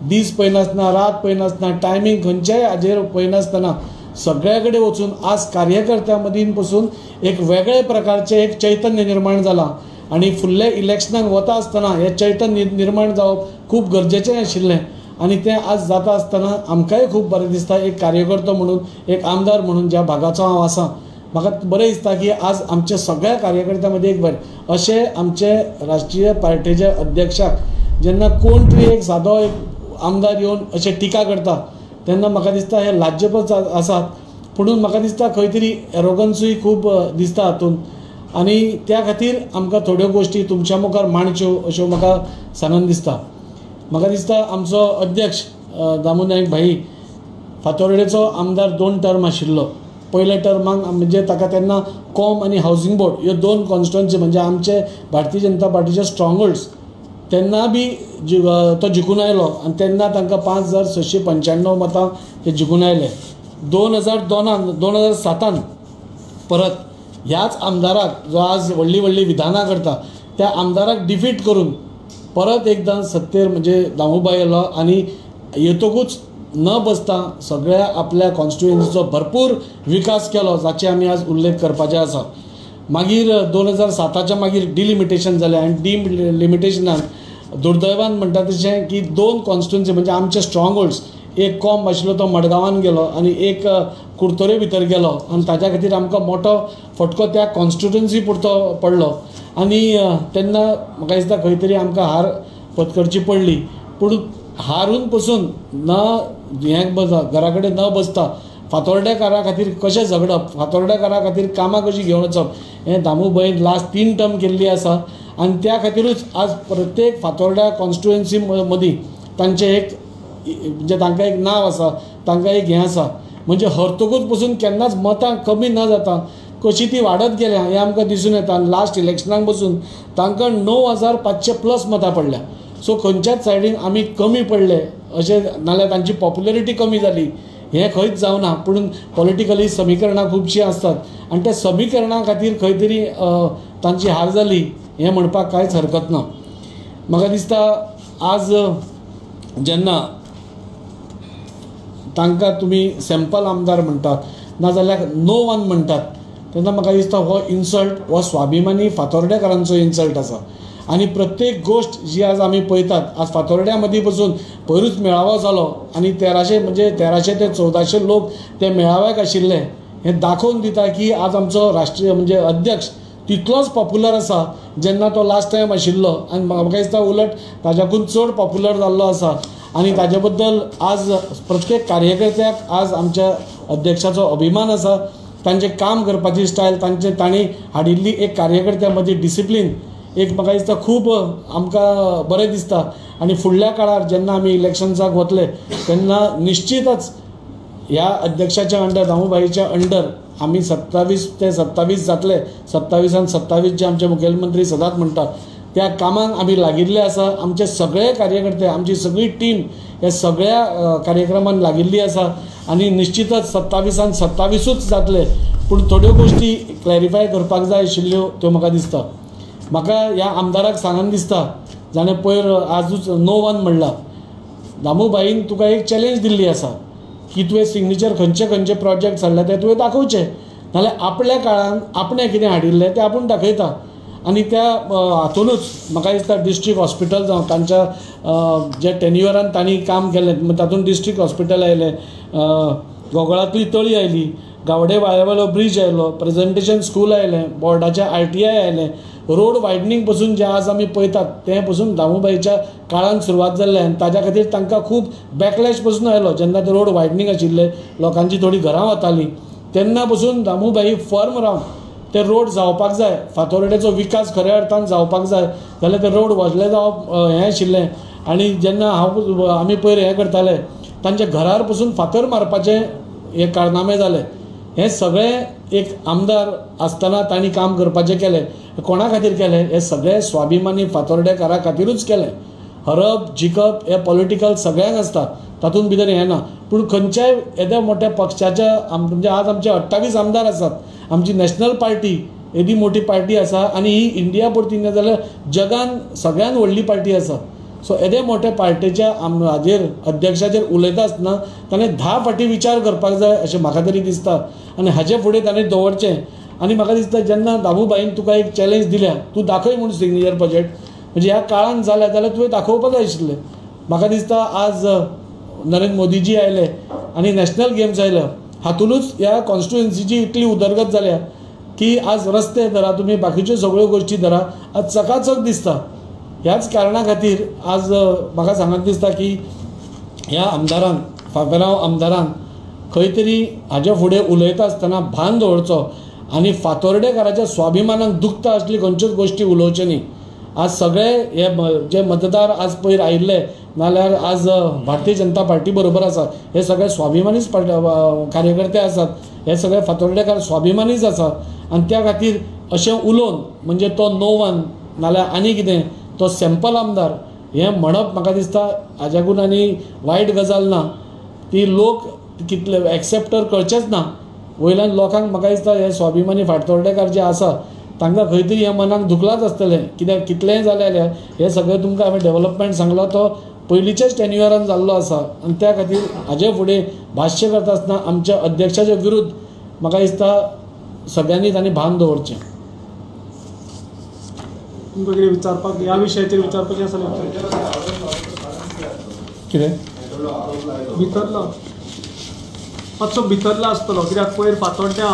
दीस पळयनासतना, रात पळयनासतना, टायमींग खंयच्याय हाजेर पळयनासतना सगळ्या कडेन वचून आज कार्यकर्त्यां मदीं पसून एक वेगळे प्रकारचें एक चैतन्य निर्माण जालां आनी फुडल्या इलेक्शनाक वता आसतना हें चैतन्य निर्माण जावप खूब गरजेचें आशिल्लें आनी तें आज जाता आसतना आमकांय खूब बरें दिसता. एक कार्यकर्तो म्हणून, एक आमदार म्हणून ज्या भागाचो हांव आसा, म्हाका बरें दिसता की आज आमच्या सगळ्या कार्यकर्त्यां मदीं एक बरें अशें आमचे राष्ट्रीय पार्टीचे अध्यक्षाक जेन्ना कोण तरी एक सादो एक आमदार येवन अशें टिका करता तेन्ना म्हाका दिसता हे लाज्यपच आसात. पुणून म्हाका दिसता खंय तरी एरोगन्सूय खूब दिसता हातूंत आनी त्या खातीर आमकां थोड्यो गोश्टी तुमच्या मुखार मांडच्यो अश्यो म्हाका सांगन दिसता. म्हाका दिसता आमचो अध्यक्ष दामू नायक भाई फातोर्डेचो आमदार 2 टर्म आशिल्लो. पयल्या टर्माक म्हणजे ताका तेन्ना कॉम आनी हावजींग बोर्ड ह्यो 2 कॉन्स्टिट्युएन्सी म्हणजे आमचे भारतीय जनता पार्टीचे स्ट्रॉंग होल्ड्स तेन्ना बी तो जिखून आयलो आनी तेन्ना तांकां 5695 मतां ते जिखून आयले. 2002 2007 परत ह्याच आमदाराक जो आज व्हडलीं व्हडलीं विधानां करता त्या आमदाराक डिफीट करून परत एकदां सत्तेर म्हणजे दामूबाई आयलो आनी येतकूच न बसता सगळ्या आपल्या कॉन्स्टिट्युएन्सीचो भरपूर विकास केलो, जाचे आमी आज उल्लेख करपाचे आसा. मागीर 2007 मागीर डिलिमिटेशन जालें आनी डिलिमिटेशनान दुर्दैवान म्हणटा तशें की 2 कॉन्स्टिट्युएन्सी म्हणजे आमचे स्ट्रॉंग होल्ड्स, एक कॉम आशिल्लो तो मडगांवान गेलो आनी एक कुडतरे भितर गेलो आनी ताच्या खातीर आमकां मोठो फटको त्या कॉन्स्टिट्युएन्सी पुरतो पडलो आनी तेन्ना म्हाका दिसता खंय तरी आमकां हार पत्करची पडली. पूण हारून पसून न हें घरा कडेन न बसता फातोर्डेकारा खातीर कशें झगडप, फातोर्डेकारा खातीर कामां कशीं घेवन वचप हें दामूभाईन लास्ट 3 टर्म केल्ली आसा आनी त्या खातीरूच आज प्रत्येक फातोर्ड्या कॉन्स्टिट्युएन्सी मदीं तांचें एक म्हणजे तांकां एक नांव आसा, तांकां एक हें आसा. म्हणजे हरतकूच पसून केन्नाच मतां कमी न जाता कशी ती वाडत गेल्या हें आमकां दिसून येता. आनी लास्ट इलेक्शनाक बसून तांकां 9500 प्लस मतां पडल्या. सो खंयच्याच सायडीन आमी कमी पडले अशें नाल्यार तांची पॉप्युलरिटी कमी जाली हें खंयच जावना. पूण पॉलिटिकली समीकरणां खुबशीं आसतात आनी त्या समीकरणा खातीर खंय तरी तांची हार जाली हें म्हणपाक कांयच हरकत ना. म्हाका दिसता आज जेन्ना तांकां तुमी सॅम्पल आमदार म्हणटात नाजाल्यार नो वन म्हणटात तेन्ना म्हाका दिसता हो इन्सल्ट हो स्वाभिमानी फातोर्डेकारांचो इन्सल्ट आसा. आनी प्रत्येक गोश्ट जी आज आमी पळयतात, आज फातोर्ड्या मदीं पसून पयरूच मेळावो जालो आनी 1300 म्हणजे 1300 ते 1400 लोक ते मेळाव्याक आशिल्ले हें दाखोवन दिता की आज आमचो राष्ट्रीय म्हणजे अध्यक्ष तितलोच पॉप्युलर आसा जेन्ना तो लास्ट टायम आशिल्लो आनी म्हाका दिसता उलट ताच्याकून चड पॉप्युलर जाल्लो आसा. आनी ताजे बद्दल आज प्रत्येक कार्यकर्त्याक आज आमच्या अध्यक्षाचो अभिमान आसा. तांचें काम करपाची स्टायल, तांचे तांणी हाडिल्ली एक कार्यकर्त्या मदीं डिसिप्लीन एक म्हाका दिसता खूब आमकां बरें दिसता. आनी फुडल्या काळार जेन्ना आमी इलेक्शन्साक वतले तेन्ना निश्चितच ह्या अध्यक्षाच्या अंडर, दामूभाईच्या अंडर आमी 27 ते 27 जातले. 27 27 जे आमचे मुखेलमंत्री सदांच म्हणटात त्या कामाक आमी लागिल्ले आसा. आमचे सगळे कार्यकर्ते, आमची सगळी टीम ह्या सगळ्या कार्यक्रमान लागिल्ली आसा आनी निश्चितच 27 27 जातले. पूण थोड्यो गोश्टी क्लॅरिफाय करपाक जाय आशिल्ल्यो त्यो म्हाका दिसता. म्हाका ह्या आमदाराक सांगन दिसता जाणें पयर आजूच नो वन म्हणलां, दामूभाईन तुका एक चॅलेंज दिल्ली आसा की तुवें सिग्नेचर खंयचे खंयचे प्रोजेक्ट्स हाडले ते तुवें दाखोवचे, नाल्यार आपल्या काळान आपणें कितें हाडिल्लें तें आपूण दाखयता. आनी त्या हातूनच म्हाका दिसता डिस्ट्रिक्ट हॉस्पिटल जावं तांच्या जे टेन्युअरान तांणी काम केलें तातूंत डिस्ट्रिक्ट हॉस्पिटल आयलें, गोगोळांतली तळी आयली, गावडे वाळेवालो ब्रीज आयलो, प्रेजेंटेशन स्कूल आयलें, बोर्डाचें RTI आयलें, रोड वायडनींग पसून जें आज आमी पळयतात तें पसून दामूभाईच्या काळान सुरवात जाल्लें आनी ताज्या खातीर तांकां खूब बॅकलॅश पसून आयलो. जेन्ना ते रोड वायडनींग आशिल्ले, लोकांची थोडीं घरां वतालीं तेन्ना पसून दामूभाई फर्म रावन ते रोड जावपाक जाय, फातोर्डेचो विकास खऱ्या अर्थान जावपाक जाय जाल्यार ते रोड व्हडले जावप हें आशिल्लें. आनी जेन्ना हांव आमी पयर हें करताले तांच्या घरार पसून फातर मारपाचे हे कारनामे जाले. हें सगळें एक आमदार आसतना तांणी काम करपाचें केलें. कोणा खातीर केलें? हें सगळें स्वाभिमानी फातोर्डेकारा खातीरूच केलें. हरप जिखप हें पॉलिटिकल सगळ्यांक आसता, तातूंत भितर हें ना. पूण खंयच्याय येद्या मोठ्या पक्षाच्या म्हणजे आज आमचे 28 आमदार आसात, आमची नॅशनल पार्टी येदी मोठी पार्टी आसा आनी ही इंडिया पुरती ना जाल्यार जगान सगळ्यान व्हडली पार्टी आसा. सो येदे मोठे पार्टेच्या हाजेर अध्यक्षाचेर उलयता आसतना ताणें 10 फावटी विचार करपाक जाय अशें म्हाका तरी दिसता आनी हाजे फुडें ताणें दवरचें. आनी म्हाका दिसता जेन्ना दामूभाईन तुका एक चॅलेंज दिल्या, तूं दाखय म्हूण सिग्नेचर प्रोजेक्ट, म्हणजे ह्या काळान जाल्या जाल्यार तुवें दाखोवपाक जाय आशिल्लें. म्हाका दिसता आज नरेंद्र मोदीजी आयले आनी नॅशनल गेम्स आयले, हातूनच ह्या कॉन्स्टिट्युएन्सीची इतली उदरगत जाल्या की आज रस्ते धरा तुमी, बाकीच्यो सगळ्यो गोश्टी धरा, आज चकाचक दिसता. ह्याच कारणा खातीर आज म्हाका सांगत दिसता की ह्या आमदारान, फाफेरांव आमदारान खंय तरी हाज्या फुडें उलयता आसतना भान दवरचो आनी फातोर्डेकाराच्या स्वाभिमानाक दुखता असली खंयच्योच गोश्टी उलोवच्यो न्ही. आज सगळे हे जे मतदार आज पयर आयिल्ले नाल्यार आज भारतीय जनता पार्टी बरोबर आसा, हे सगळे स्वाभिमानीच कार्यकर्ते आसात, हे सगळे फातोर्डेकार स्वाभिमानीच आसा. आनी त्या खातीर अशें उलोवन म्हणजे तो नोवन नाल्यार आनी कितें तो सॅम्पल आमदार हें म्हणप म्हाका दिसता हाज्याकून आनी वायट गजाल ना. ती लोक कितले एक्सेप्टर करचेच ना. वयल्यान लोकांक म्हाका दिसता हे स्वाभिमानी फातोर्डेकार जे आसा तांकां खंय तरी ह्या मनाक दुखलाच आसतलें, कित्याक कितलेंय जालें जाल्यार हें सगळें तुमकां हांवें डेवलपमेंट सांगलां तो पयलींच्याच टेन्युअरान जाल्लो आसा. आनी त्या खातीर हाजे फुडें भाश्य करता आसतना आमच्या अध्यक्षाच्या विरुद्ध म्हाका दिसता सगळ्यांनी तांणी भान दवरचें. तुमकां कितें विचारपाक ह्या विशयाचेर विचारपाचें आसा? कितें भितरलो मातसो भितरलो आसतलो, कित्याक पयर फातोड्ड्यां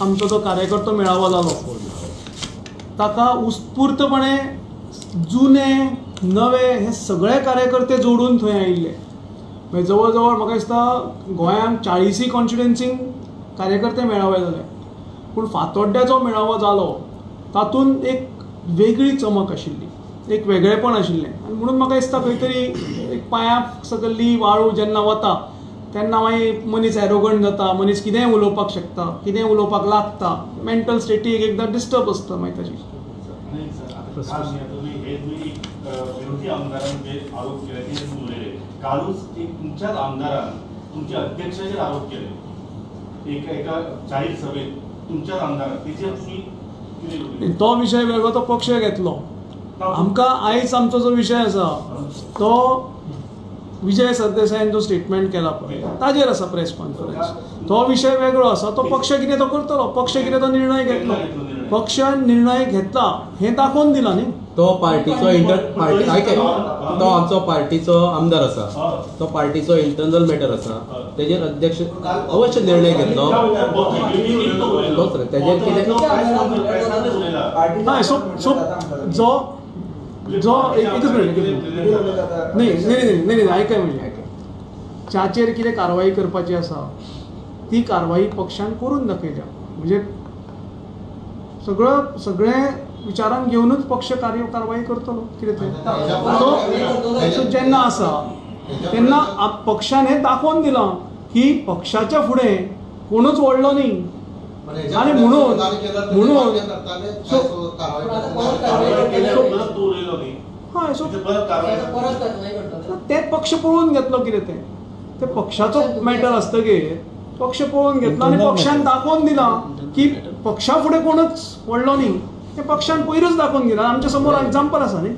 आमचो जो कार्यकर्तो मेळावो जालो ताका उत्स्फूर्तपणे जुने नवे हे सगळे कार्यकर्ते जोडून थंय आयिल्ले. मागीर जवळ जवळ म्हाका दिसता गोंयांत 40 कॉन्स्टिट्युएन्सींक कार्यकर्ते मेळावे जाले, पूण फातोड्ड्या जो मेळावो जालो तातूंत एक वेगळी चमक आशिल्ली, एक वेगळेपण आशिल्लें. आनी म्हणून म्हाका दिसता खंय तरी एक पांया सकल्ली वाळू जेन्ना वता तेन्ना मागीर मनीस एरोगंट जाता, मनीस कितेंय उलोवपाक शकता, कितेंय उलोवपाक लागता, मेंटल स्टेटी एक एकदां डिस्टर्ब आसता मागीर ताजी. विरोधी आमदारान जे आरोप केले ते उलयले, कालूच एक तुमच्याच आमदारान तुमच्या अध्यक्षाचेर आरोप केले एका जाहीर सभेत, तुमच्याच आमदारान, तेचेर तुमी तो विशय वेगळो, तो पक्ष घेतलो. आमकां आयज आमचो जो विशय आसा तो विजय सरदेसायान जो स्टेटमेंट केला पळय ताजेर आसा प्रेस कॉन्फरन्स, तो विशय वेगळो आसा. तो पक्ष कितें तो करतलो, पक्ष कितें तो निर्णय घेतलो, पक्षान निर्णय घेतला हें दाखोवन दिलां न्ही. तो पार्टीचो तो आमचो पार्टीचो आमदार आसा, तो पार्टीचो इंटरनल मॅटर आसा, तेजेर अध्यक्ष अवश्य निर्णय घेतलो. तोच रे तेजेर कितें सो जो जो एकच मिनिट, न्ही न्ही न्ही न्ही आयकय, म्हणजे आयकय, ज्याचेर कितें कारवाई करपाची आसा ती कारवाई पक्षान करून दाखयल्या. म्हणजे सगळं सगळें विचारान घेवनूच पक्ष कारवाई करतलो कितें तें. सो जेन्ना आसा तेन्ना पक्षान हें दाखोवन दिलां की पक्षाच्या फुडें कोणूच व्हडलो न्ही. आनी म्हणून म्हणून सो हय सो ते पक्ष पळोवन घेतलो कितें तें, ते पक्षाचो मॅटर आसतगीर पक्ष पळोवन घेतलो आनी पक्षान दाखोवन दिलां की पक्षा फुडें कोणूच व्हडलो न्ही, तें पक्षान पयरूच दाखोवन दिलां. आमच्या समोर एग्जाम्पल आसा न्ही.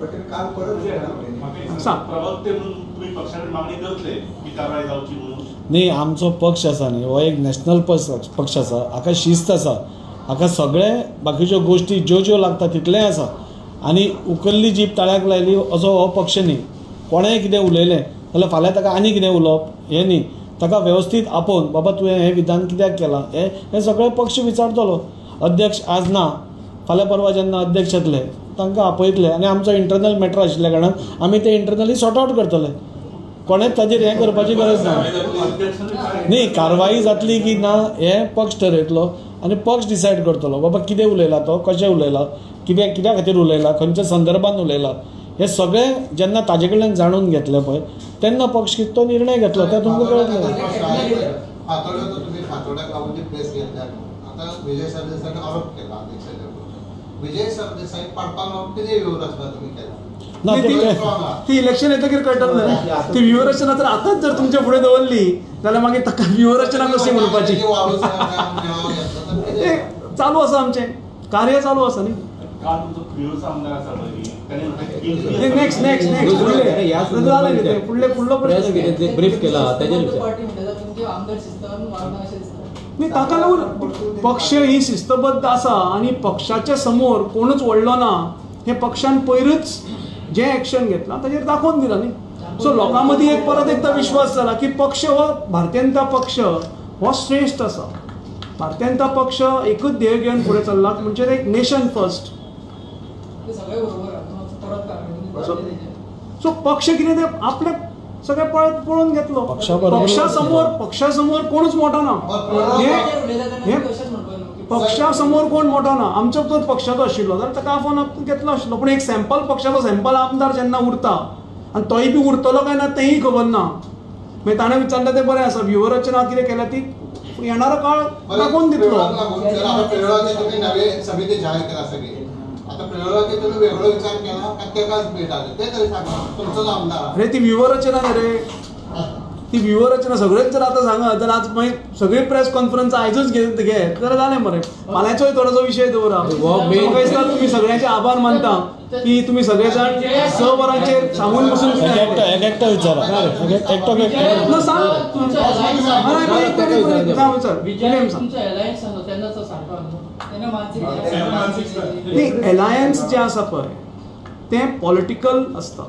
न्ही आमचो पक्ष आसा न्ही, हो एक नॅशनल पक्ष आसा, हाका शिस्त आसा, हाका सगळे बाकीच्यो गोश्टी ज्यो ज्यो लागता तितलेंय आसा. आनी उखल्ली जीप ताळ्याक लायली असो हो पक्ष न्ही. कोणेंय कितें उलयलें जाल्यार फाल्यां ताका आनी कितें उलोवप हें न्ही. ताका वेवस्थीत आपोवन बाबा तुवें हें विधान कित्याक केलां हें हें सगळें पक्ष विचारतलो. अध्यक्ष आज ना, फाल्यां परवां जेन्ना अध्यक्ष येतले तांकां आपयतले आनी आमचो इंटरनल मॅटर आशिल्ल्या कारणान आमी ते इंटरनली सॉर्ट आवट करतले. कोणेंच ताजेर हें करपाची गरज ना. न्ही कारवाई जातली की ना हें पक्ष ठरयतलो आनी पक्ष डिसायड करतलो बाबा कितें उलयला तो, कशें उलयला, कित्याक कित्या खातीर उलयला, खंयच्या संदर्भान उलयला, हें सगळें जेन्ना ताजे कडल्यान जाणून घेतलें पळय तेन्ना पक्ष कितें तो निर्णय घेतलो तें तुमकां कळटलें. ना ती इलेक्शन येतकीर कळटलें. ती व्यूहरचना तर आतांच जर तुमच्या फुडें दवरली जाल्यार मागीर ताका व्यूहरचना कशी म्हणपाची. चालू आसा आमचें कार्य चालू आसा न्ही. काल तुमचो प्रियोळचो आमदार आसा पळय नेक्स्ट नेक्स्ट नेक्स्ट फुडले फुडलो प्रश्न ब्रीफ केला तेजेर. न्ही, ताका लागून पक्ष ही शिस्तबद्ध आसा आनी पक्षाच्या समोर कोणूच व्हडलो ना हें पक्षान पयरूच जें एक्शन घेतलां ताजेर दाखोवन दिलां न्ही. सो लोकां मदीं एक परत एकदां विश्वास जाला की पक्ष हो भारतीय जनता पक्ष हो श्रेश्ठ आसा. भारतीय जनता पक्ष एकूच ध्येय घेवन फुडें चल्ला म्हणजे एक नेशन फर्स्ट. सो पक्ष कितें तें आपले सगळें पळोवन घेतलो. पक्षा समोर कोणूच मोठो ना. हे पक्षा समोर कोण मोठो ना. आमचो जर पक्षाचो आशिल्लो जाल्यार ताका आफोवन घेतलो आशिल्लो. पूण एक सॅम्पल पक्षाचो सॅम्पल आमदार जेन्ना उरता आनी तोय बी उरतलो काय ना तेंय खबर ना. मागीर ताणें विचारलें तें बरें आसा, व्यूहरचना कितें केल्या ती येणारो काळ दाखोवन दितलो. तुम्ही नवे समिती जाहीर केला सगळी, आता प्रेरणाचे तुम्ही वेगळो विचार केला काय तेकाच भेट आले ते तरी सांगा, तुमचोच आमदार. अरे ती व्यूहरचना न्ही रे, ती व्यूहरचना सगळेच जर आतां सांगत जाल्यार आज मागीर सगळी प्रेस कॉन्फरन्स आयजूच घेत जाल्यार जालें मरे. फाल्यांचोय थोडोसो विशय दवरा. म्हाका दिसता तुमी सगळ्यांचे आभार मानता की तुमी सगळे जाण 6 वरांचेर सांगून बसून एकटो विचारा. ना सांग न्ही. एलायन्स जें आसा पळय तें पॉलिटिकल आसता,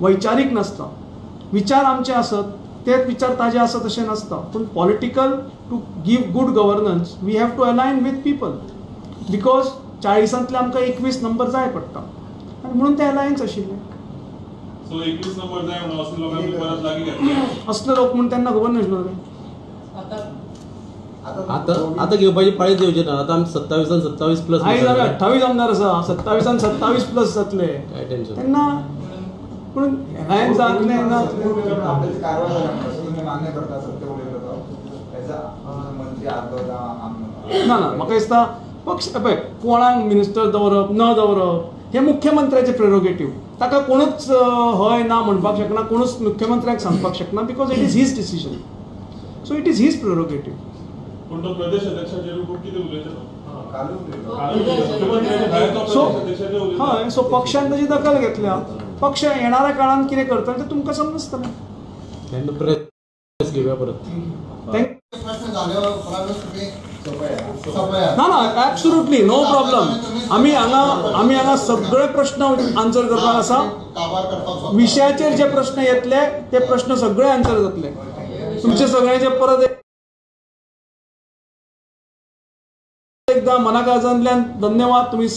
वैचारीक नासता. विचार आमचे आसत तेच विचार ताजे आसत अशें नासता. पूण political to give good governance we have to align with people because 40 आमकां 21 नंबर जाय पडटा आनी म्हणून ते अलायन्स आशिल्ले. असले लोक म्हूण तेन्ना खबर नाशिल्लो रे. आतां आतां घेवपाची पाळीच येवची ना. आतां आमी 27 27 प्लस आयज आमी 28 आमदार आसा, 27 27 प्लस जातले. काय टेन्शन तेन्ना पूण एलायन्स जातलें ना. ना ना, म्हाका दिसता पक्ष पळय कोणाक मिनिस्टर दवरप न दवरप हें मुख्यमंत्र्याचें प्रेरोगेटीव. ताका कोणूच हय ना म्हणपाक शकना, कोणूच मुख्यमंत्र्याक सांगपाक शकना because it is his decision. So it is his prerogative. पूण तो प्रदेश अध्यक्षाचेर खूब कितें उलयता. सो हय, सो पक्षान ताजी दखल घेतल्या. पक्ष येणाऱ्या काळान कितें करतले तें तुमकां समजतलें. प्रेस घेवया परत. ना ना, ॲब्सोल्युटली नो प्रॉब्लम. आमी हांगा सगळे प्रश्न आन्सर करपाक आसा. विशयाचेर जे प्रश्न येतले ते प्रश्न सगळे आन्सर जातले. तुमचे सगळ्यांचे परत एकदा मनाकाळजांतल्यान धन्यवाद. तुमी